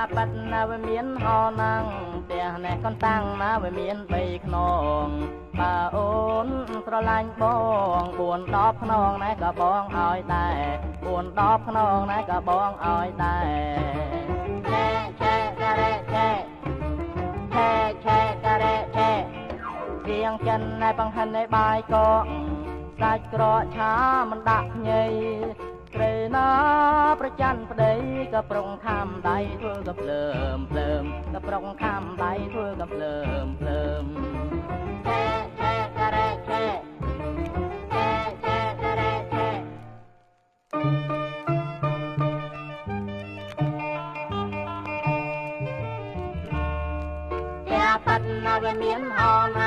ះប៉ាត់ណាវាមានហោណាំង ផ្ទះនេះកនតាំងណាវាមាន 3 ខ្នង បើអូនស្រឡាញ់បង 4 10 ខ្នងណែក៏បងឲ្យដែរ 4 10 ខ្នងណែក៏បងឲ្យដែរ។ ឆែឆែការ៉េឆែឆែឆែការ៉េឆែ ទៀងចិនណែបង្ហិនឯបាយកក សាច់ក្រកឆាមិនដាក់ខ្ញី ត្រីណាប្រច័នប្តី ក៏ប្រុងខំដៃធ្វើក៏ភ្លើមភ្លើម ក៏ប្រុងខំដៃធ្វើក៏ភ្លើមភ្លើម។ ឆែឆែការ៉េឆែឆែឆែការ៉េឆែ ផ្ទះប៉ាត់ណាវាមានហោណា